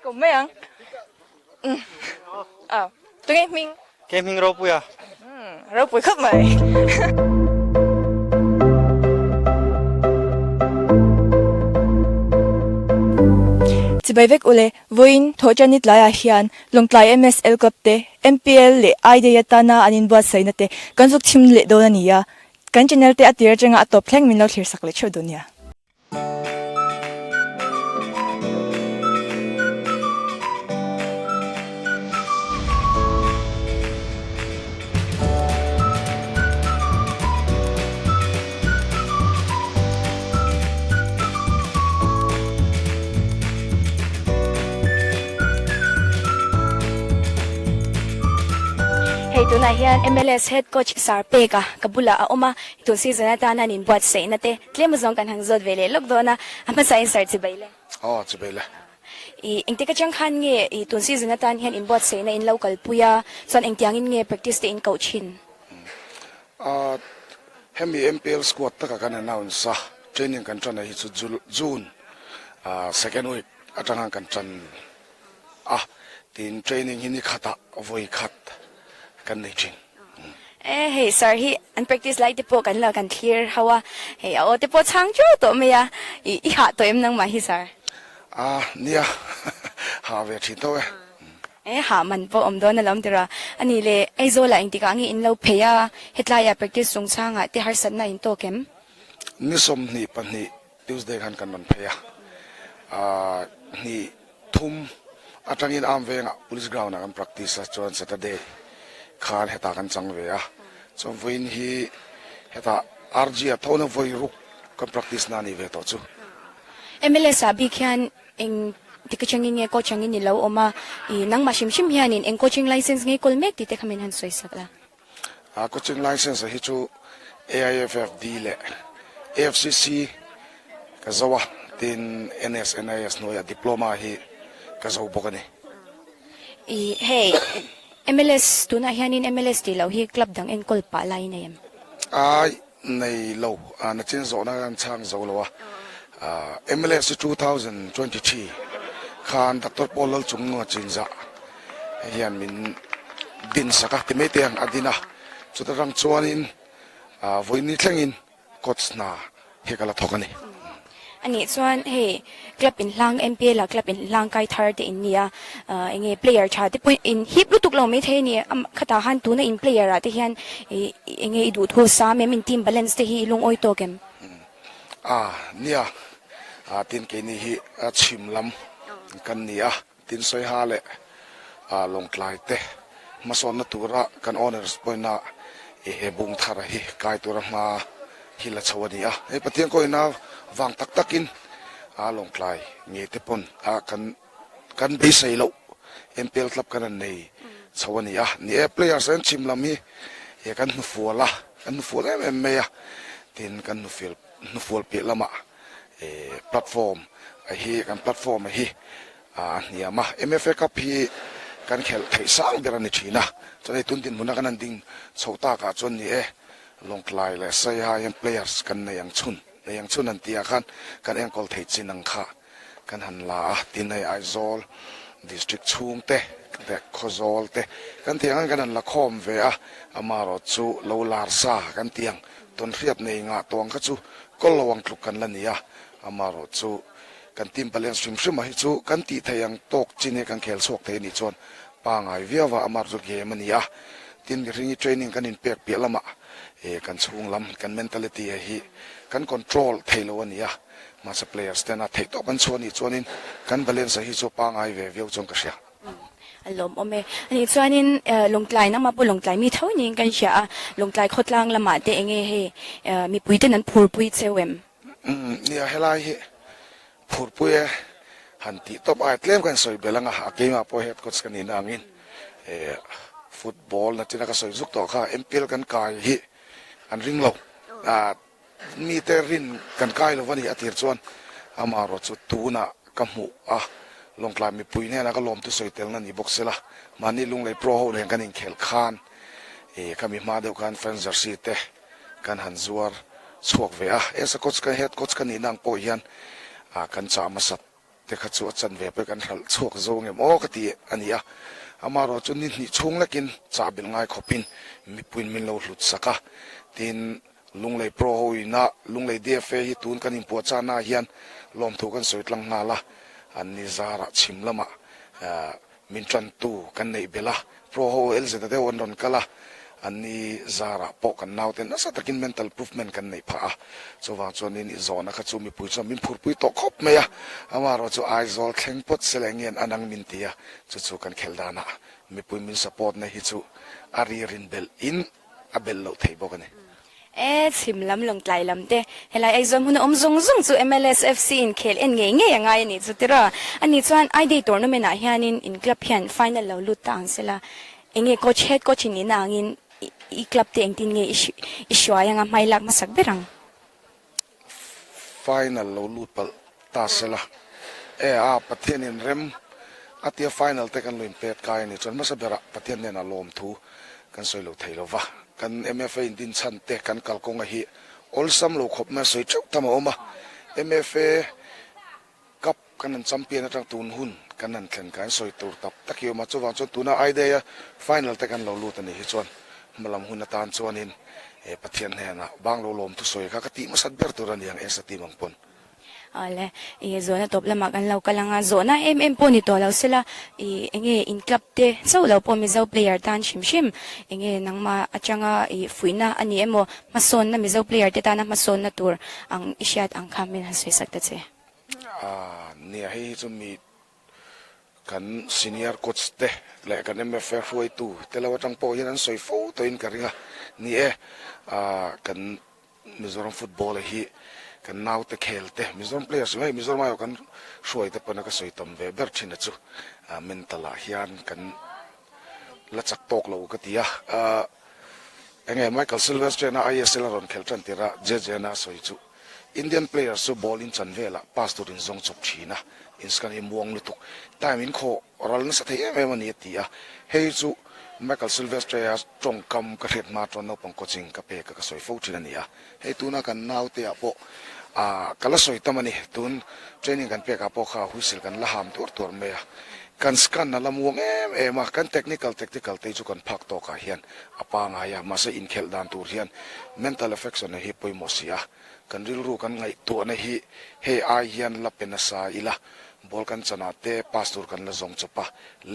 Ko mai ang. A, tunge hming? Ke hming ropui a. Ropui khawp mai. Chibai vek ule, vawiin Thawhṭan tlaiah hian Lawngtlai MSL Club te, MPL leh I-Day atana an inbuatsaihna te kan zuk chhim leh dawn a ni a, kan channel te a tir atanga a tawp thleng min lo thlir sak leh theuh dawn nia. Hei tunah hian MLS head coach Sir Peka ka bulah a awm a, tun season atan an inbuatsaihna te tlem azawng kan han zawt ve leh lawk dawn a, a hmasa in Sir Chibai le. Aw Chibai le. I engtik atang khan nge i tun season atan hian inbuatsaihna in lo kalpui a, chuan engtiangin nge practice te in koh thin? A hemi MPL squad taka kan announce a, training kan tan a hi chu June second week atanga kan tan a, tin training hi ni khatah vawi khat kan nei thin. E hei sir hi an practice lai te pawh kan la kan thlir ho a, hei a aw te pawh chhang teuh tawh mai a, i hah tawh em nangmah hi sir? A nia, hah ve thin tho e. E hah man pawh awm dawn alawm tira. A nih leh Aizawlah engtikah nge in lo phei a, hetlaiah practice chungchangah te harsatna in tawk em? Ni 22 Tuesday khan kan rawn phei a, hnih thum atangin Arm Vengah Police Ground ah kan practice a, chuan Saturday khan hetah kan chang ve a, chuan vawiin hi hetah RG ah thona vawi ruk kan practice na a nih ve tawh chu. MLS ah bik hian eng tik atangin nge coach angin i lo awm a, i nangmah hrim hrim hianin eng coaching license nge i kawl mek tih te kha min han sawi sak la. A coaching license hi chu AIFFD leh AFCC ka zo a, tin NSNIS hnuaiah diploma hi ka zo bawk a ni. I hei MLS tunah hianin MLS tih loh hi club dang enkawl pah lai nei em? Ai nei lo, nachin zawhna kan chhang zo lo a. MLS hi 2023 khan Doctor Paul Lalchungnunga chinzah hian min din sak a, ti mai te ang a din a, chuta rang chuanin vawiin thlengin coach hna hi ka la thawk a ni. A nih chuan hei club inhlang MPL ah club inhlang kai thar te in ni a, eng nge player tha te pawh in hip lutuk lo maithei a ni, khatah khan tuna in player ah te hian eng nge i duhthu sam em, in team balance te hi i lungawi tawk em? A nia, tin keini hi chhim lam kan ni a. Tin Sawiha leh Lawngtlai te hmasawnna tura kan owners pawina i he bung thar hi kai tura hma hi la chho a ni a. Hei Pathian kawina vang tak takin Lawngtlai ngei te pawn kan kan beisei loh MPL club kan han nei chho a ni a. Ni e, players an chhim lam hi he kan hnufual a, kan hnufual em em mai a, tin kan hnufil hnufual piah lamah platform hi kan platform hi a hniam a, MFA Cup hi kan khelh theih sang ber a ni thin a, chuan hei tun dinhmuna kan han ding chhoh takah chuan ni e, Lawngtlai leh Saiha hian players kan nei ang chhun, nei ang chhun an tih ah khan kan enkawl theih chin ang kha kan han la a, tin hei Aizawl district chhung te leh Khawzawl te kan tih ang khan kan han la khawm ve a, amaherawh chu lo lar sa kan tih ang tawnhriat nei ngah tawng kha chu kawl lo ang tluk kan la ni a, amaherawh chu kan team balance hrim hrim a hi chu kan tih theih ang tawk chin hi kan khel chhuak thei a nih chuan pangai viau a, amaherawh chu game a ni a, tin mihring hi training kan inpek piah lamah kan chhung lam kan mentality a hi kan control thei lo a ni a. Mahse players ten a theih tawp an chhuah nih chuanin kan balance hi chu pangai ve viau chuan ka hria. A lawmawm e. Ani chuanin Lawngtlai nama pawh Lawngtlai mi tho niin kan hria a, Lawngtlai khawtlang lamah te enge hei mipui ten an phurpui cheu em? Nia helai hi phurpui e han tih tawp ai tlem kan sawi belh anga a keimah pawh head coach ka nihna angin football na china ka sawi zuk tawh kha MPL kan kai hi an ring lo. Mite rin kan kai lo a ni a tir chuan amaherawh chu tunah ka hmuh a, Lawngtlai mipui hnenah ka lawmtu sawi telna ni bawk sela, mahni Lunglei Pro ho nen kan inkhel khan ih kha mi hma deuh khan fans jersey te kan han zuar chhuak ve a, as a coach ka head coach ka nihna ang pawh hian ah kan chah hmasat. te kha chu a chanve pawh kan hralh chhuak zo ngem aw ka ti a ni a. Amaherawh chu ni hnih chhung lekin chah belh ngai khawpin mipuiin min lo hlut sak a. Tin, Lunglei Pro ho ina Lunglei DFA hi tun kan inpuahchahnaah hian lawmthu kan sawi tlang nghal a. An ni zarah chhim lamah Min tantu kan neih belh a, Pro ho LZ-a deuh an rawn kal a, an ni zarah pawh kan naute nasa takin mental improvement kan neih phah a, chuvang chuanin i zawhna kha chu mipui chuan min phurpui tawh khawp mai a, amaherawh chu Aizawl thleng pawt se leh ngen an ang min ti a, chu chu kan khelh danah mipui min support na hi chu a ri rin belh in a belh loh theih bawk a ni. E, chhim lam Lawngtlai lam te, helai Aizawl hmuna awm zawng zawng chu MLSFC inkhel en ngei ngei a ngai a nih chu tiraw? Ani chuan I-Day tournament ah hianin in club hian final lo lut ta ang sela, enge coach, head coach in nihna angin i club te engtin nge i hruai anga hmai lak hmasak ber ang? Final lo lut palh ta sela, e a Pathianin rem a tia final te kan lo inpet kai a ni chuan hmasa berah Pathian hnenah lawmthu kan sawi lo thei lova, kan MFA in din chhan te kan kalkawnga hi awlsam lo khawp mai a sawi teuh tam a awm a, MFA Cup kan han champion atang tun hun kan han thlen kha an sawi tur tak tak hi a awm a, chuvang chuan tuna I-Day a final te kan lo lut a nih hi chuan hmalam hun atan chuanin he Pathian hnenah bang lo lawm thusawi kha ka tih hmasat ber tur a ni ang eng sa team ang pawn. Awle, i zawhna tawp lamah kan lo kal ang a, zawhna em em pawh ni tawh lo sela, i enge in club te chauh lo pawh Mizo player tan hrim hrim enge nangmah atanga i fuihna a ni emaw hmasawnna Mizo player te tana hmasawnna tur ang i hriat ang kha min han sawi sak ta che. A nia hei hi chu mi kan senior coach te leh kan MFA hruaitu te lo atang pawh hian an sawi fo tawhin ka ring a ni e. Kan Mizoram football hi kan naute khel te Mizoram players hei Mizoram aiawh kan hruai te pawhin a ka sawi tam ve ber thin a chu mental ah hian kan la chak tawk lo ka ti a. Enge Michael Silvestre-na ISL a rawn khelh tan tirh a JJ-na a sawi chu Indian players chu ball in chan velah pass tur in zawng chawp thin a, in scan hi muang lutuk, time in khaw ral nasa thei em em a ni a ti a, hei chu Michael Silvestre-a tawngkam ka hriat hma chuan naupang coaching ka pek a ka sawi fo thin a ni a, hei tuna kan naute ah pawh ah ka la sawi tam a ni, tun training kan pek ah pawh kha whistle kan la ham tuar tuar mai a, kan scan a la muang em em a, kan technical tactical te hi chu kan phak tawk ah hian a pangai a, mahse inkhelh dan tur hian mental affection hi pawimawh si a, kan rilru kan ngaihtuahna hi hei ai hian la pe nasa ila, ball kan chanah te pass tur kan la zawng chawp a,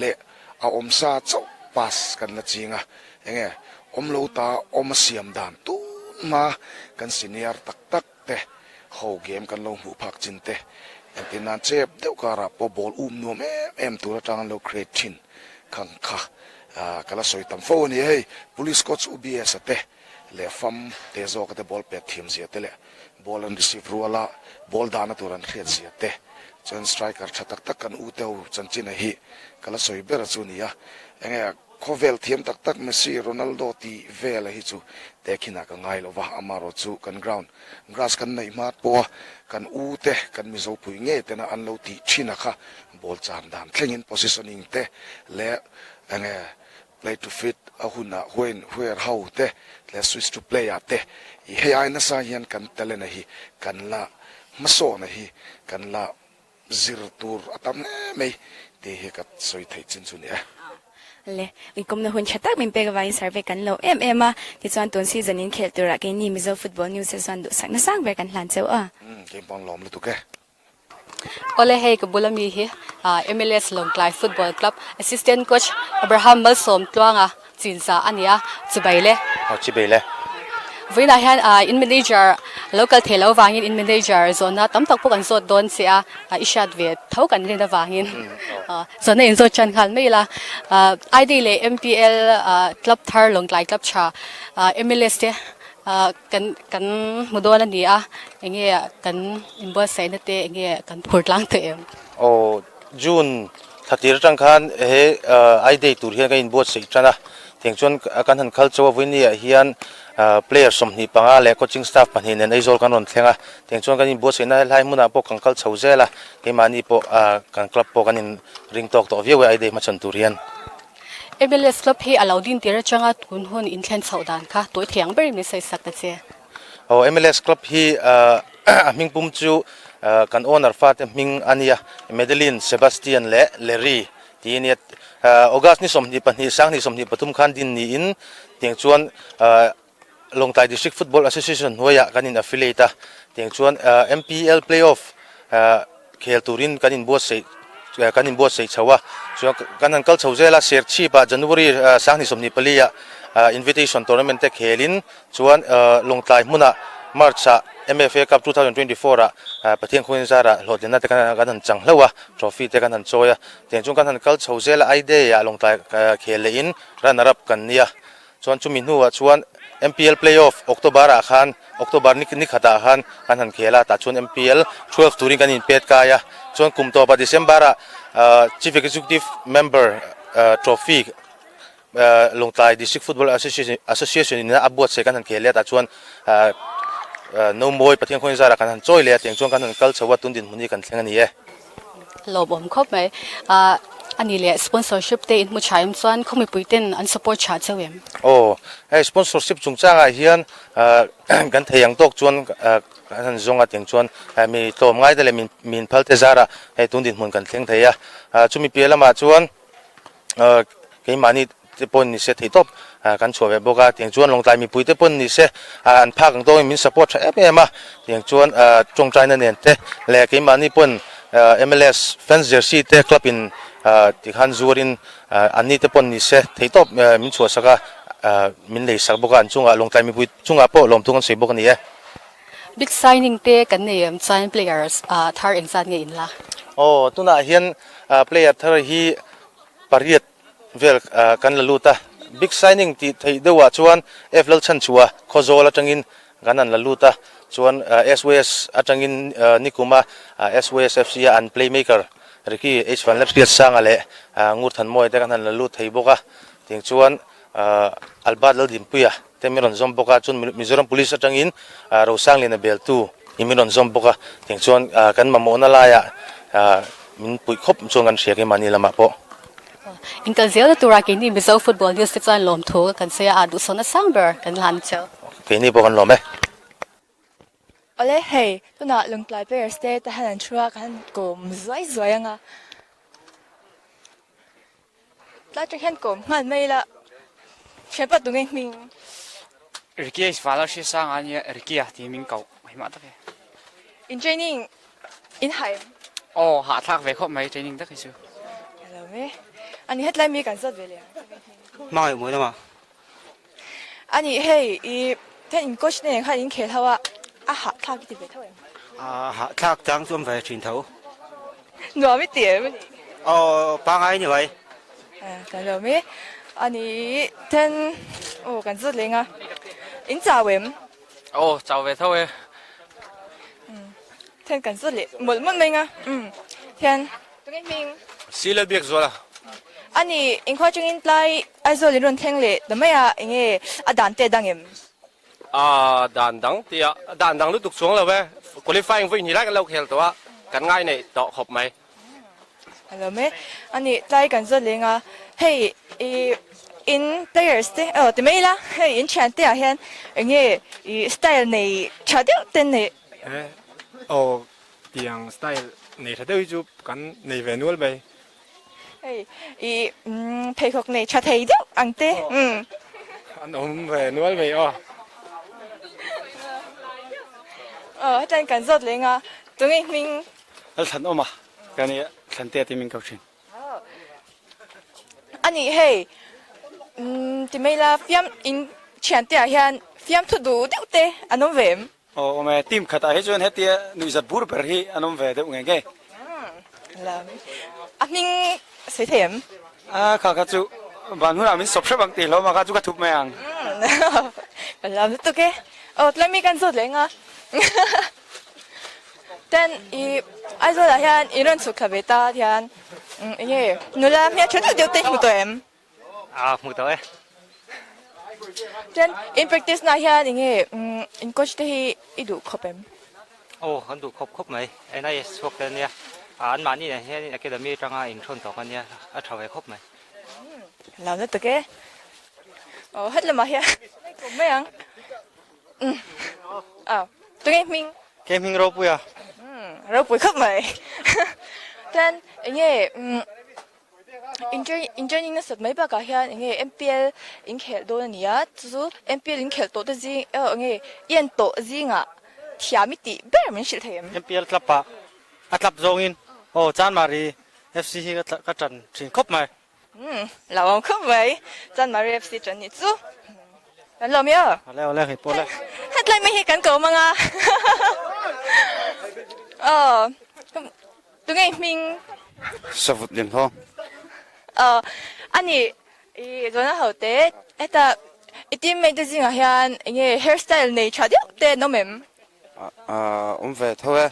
leh a awmsa chauh pass kan la ching a, enge awm lo ta awm a siam dan tunhma kan senior tak tak te ho game kan lo hmuh phak chin te engtin nan chep deuh karah pawh ball um nuam em em tur atang an lo create thin khang kha ka la sawi tam fo a ni hei police coach UBS a te leh fam te zawk a te ball pet thiam zia te leh ball an receive rual a ball dahna tur an hriat zia te chuan striker tha tak tak kan u te ho chanchin a hi ka la sawi ber a chu ni a enge Khawvel thiam tak tak Messi, Ronaldo tih vela hi chu tehkhinah ka ngai lo va, amaherawh chu kan ground grass kan neih hma pawha kan u te, kan Mizopui ngei tena an lo tih thin a kha ball chan dan thlengin positioning te leh enge play to fit a hunah when, where, how te leh switch to play ah te i hei ai nasa hian kan talent a hi kan la hmasawn a hi kan la Zir tur a tam hle mai tih hi ka sawi theih chin chu ni e. Le, inkawmna hun tha tak min pek avangin survey kan lo em em a, tichuan tun season in khelh turah keini Mizo Football News te chuan duhsakna sang ber kan hlan cheu a. Umm, kei pawn lawm lutuk e. Awle hei ka bula mi hi MLS Lawngtlai Football Club Assistant Coach Abraham Malsawm Tluanga Chinsa a ni a, chibai le. Aw chibai le. Vawiinah hian in manager lo kal thei lo avangin in manager zawhna tam tak pawh kan zawt dawn che a, i hriat ve tho kan rin avangin zawhna in zawt tan nghal mai ila. ID leh MPL club thar Lawngtlai club tha MLS te kan kan hmu dawn a ni a, enge kan inbuatsaihna te enge kan phur tlang tawh em? Aw June thla tir atang khan he I day tur hian kan inbuatsaih tan a, tiang chuan kan han khal chauh a, vawinia hian player 25 leh coaching staff pahnih nen Aizawl kan rawn thleng a, tiang chuan kan inbuatsaihna helai hmunah pawh kan kal chho zel a, keimahni pawh kan club pawh kan in ring tawk tawh viau e I day hmachhawn tur hian. MLS club hi a lo din tir atanga tun hun inthlen chhoh dan kha tawi thiang berin min sawi sak ta che. Aw MLS club hi a hming pum chu. kan owner fate hming a nia, Madeline, Sebastian leh Larry tih a nia. August ni 22, sanghnih 23 khan din niin tiang chuan Lawngtlai District Football Association hnuaiah kan in affiliate a, tiang chuan MPL Playoff khel turin kan inbuatsaih kan inbuatsaih chho a, chuan kan han kal chho zel a, Serchhip ah January sanghnih 24 ah invitation tournament te khelin chuan Lawngtlai hmunah March ah MFA Cup 2024 ah Pathian khuain zarah hlawhtlinna te kan han chang hlauh a, trophy te kan han chawi a, tiang chuan kan han kal chho zel a, I-Day ah Lawngtlai khel lehin runner up kan nia. Chuan chumi hnuah chuan MPL Playoff October ah khan October ni ni khatah khan kan han khel a, tah chuan MPL 12 turin kan inpet kai a. Chuan kum tawpah December ah Chief Executive Member Trophy Lawngtlai District Football Association in a buatsaih kan han khel leh a, tah chuan Nomawi Pathian khawiin zarah kan han chawi leh a, tiang chuan kan han kal chho a, tun dinhmun hi kan thleng a ni e. Lawmawm khawp mai. Ahh a ni leh sponsorship te in hmu tha em chuan khaw mipui ten an support tha cheu em? Aw, hei sponsorship chungchangah hian ahh kan thei ang tawk chuan ahh kan han zawng a tiang chuan mi tlawm ngai te leh min phal te zarah hei tun dinhmun kan thleng thei a, ahh chumi piah lamah chuan Keimahni te pawhin ni se thei tawp kan chhuah ve bawk a, tiang chuan Lawngtlai mipui te pawhin ni se an phak ang tawngin min support tha em em a, tiang chuan tawngtaina nen te leh keimahni pawhin MLS fans jersey te club in tikhan zuarin anni te pawhin ni se thei tawp min chhuah sak a, min lei sak bawk a, an chungah Lawngtlai mipui chungah pawh lawmthung an sawi bawk a ni e. Big signing te kan nei em chuan players thar engzat nge in la? Aw tunah hian player thar hi pariat vel kan la lut a, big signing tih theih deuhah chuan F Lalchhanchhuah Khawzawl atangin kan han la lut a, chuan SYS atangin nikuma SYS FC a an playmaker Ricky H Van Lepsriat Sanga leh Ngurthanmawia te kan han la lut thei bawk a, tiang chuan Albert Laldinpuia te min rawn zawm bawk a, chuan Mizoram Police atangin Rosangliana beltu in min rawn zawm bawk a, tiang chuan kan mamawhna laiah min puih khawp chuan kan hria keimahni lamah pawh. Inkal zelna tura keini Mizo Football News te chuan lawmthu kan sawi a, duhsawhna sang ber kan hlan cheu. Keini pawh kan lawm e. Awle hei, tunah Lawngtlai players te te han an thu a, kan han kawm zuai zuai anga. Tlai atang hian kawm nghal mai ila thianpa tunge hming. Ricky is vala hri sang a nia Ricky a tih min koh mai mah tak e. In training in hah em? Aw hah thlak ve khawp mai training tak hi chu. Ka lo e. Ani hetlai mi kan zawt ve leh ang. Hmangaih mawi lama. Ani hei i then in coach te nen khan in khel ho a, a hah thlak i ti ve tho em? A hah thlak chang chu awm ve thin tho. Nuam i ti em ani? Aw pangai ni mai. Kan lo mi. Ani then aw kan zawt leng a, in chau em? Aw chau ve tho e. Then kan zawt leh mawlh mawlh mai nga. Then tunge hming? Sila biak zual a. Ani inkhua chungin tlai Aizawl in rawn thleng leh ta mai a, enge a dan te a dang em? A dan dang tia dan dang lutuk chuang lo e, qualifying vawi hnih lai kan lo khel tawh a, kan ngai neih tawh khawp mai. A lawm e, ani tlai kan zawt leng a, hei i in players te aw ti mai ila, hei in thian te ah hian enge i style nei tha deuh te nei. Aw tiang style nei tha deuh hi chu kan nei ve nual mai. Hei i pheikhawk nei tha thei deuh ang te. An awm ve nual mai aw. Aw hetiang kan zawt leng a, tunge hming? Lalthlan awm a, ka nia Thlantea tih min ko thin. A nih hei ti mai la fiam in thiante ah hian fiamthu duh deuh te an awm ve em? Aw awm e, team khatah hi chuan hetia nuihzat bur ber hi an awm ve deuh nge nge. Lam a hming sawi thei em? A kha kha chu van hunah min sawp hrep ang tih hlawm a kha chu ka thup mai ang. Ka lam lutuk e. Aw tlai mi kan zawt leh nga. Ten i Aizawl ah hian i rawn chhuk thla ve ta hian enge nula hmel tha deuh deuh te hmu tawh em? A hmu tawh e. Chuan in practice na hian enge in coach te hi i duh khawp em? Aw an duh khawp khawp mai. NIS chhuak te ania. An mahni nen hian academy atanga in thawn tawk ania a tha ve khawp mai. Lo na tak e. Aw het lamah hian kawm mai ang. Aw tunge hming? Ke hming ropui a. Ropui khawp mai. Chuan enge umm in training nasat mai bakah hian enge MPL in khelh dawn a ni a, chu chu MPL in khelh tawh te zing eh enge i en tawh zingah thiam i tih ber min hrilh thei em? MPL club ah a club zawngin aw Chanmari FC hi ka tan thin khawp mai. Umm lo awm khawp mai. Chanmari FC tan nih chu kan lawm i aw. Awle awle hei pawh le. Hetlai mai hi kan ko mang a. Aw tunge hming? Savut lian ho. Aw ani i zawn a ho te heta i teammate te zingah hian enge hairstyle nei tha deuh te an awm em? Awm ve tho e.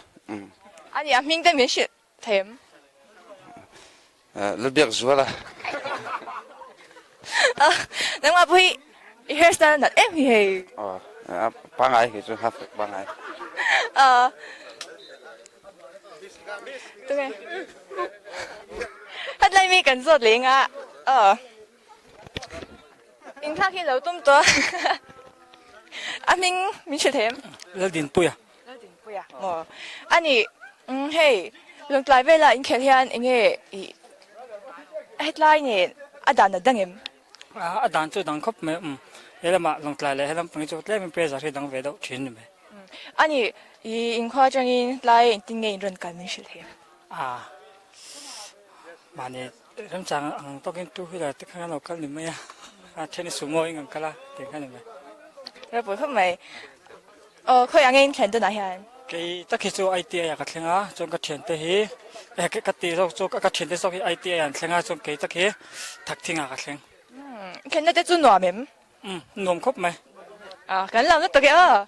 Ani a hming te min hrilh thei em? Lalbiak zual a. Nangmah pawh hi i hairstyle a nalh em hi hei. Aw a pangai kei chu half pangai. Aw. Tunge. Hetlai mi kan zawt leh nga. Aw. Inthlak hi lo tum tawh a. A hming min hrilh thei em? Laldinpuia. Laldinpuia maw? A nih, hei Lawngtlai vela inkhelh hian eng nge i hetlai nen a dan a dang em? A dan chu dang khawp mai um. He lamah Lawngtlai leh he lam pang hi chu tlemin pressure hi dang ve deuh thin ni mai. A nih, i inkhua atangin tlai engtin nge in rawn kal min hrilh thei em? A, mahni remchang ang tawkin two wheeler te khan an lo kal ni mai a, a then i sumo in an kal a tih kha ni mai. Ropui khawp mai. Aw khawi ang e in thlen tunah hian? Kei tak hi chu ITI ah ka thleng a, chuan ka thiante hi eh ka tih zawk chu ka thiante zawk hi ITI ah an thleng a, chuan kei tak hi Thakthing ah ka thleng. Thlenna te chu nuam em? Umm nuam khawp mai. A kan lam lutuk e aw.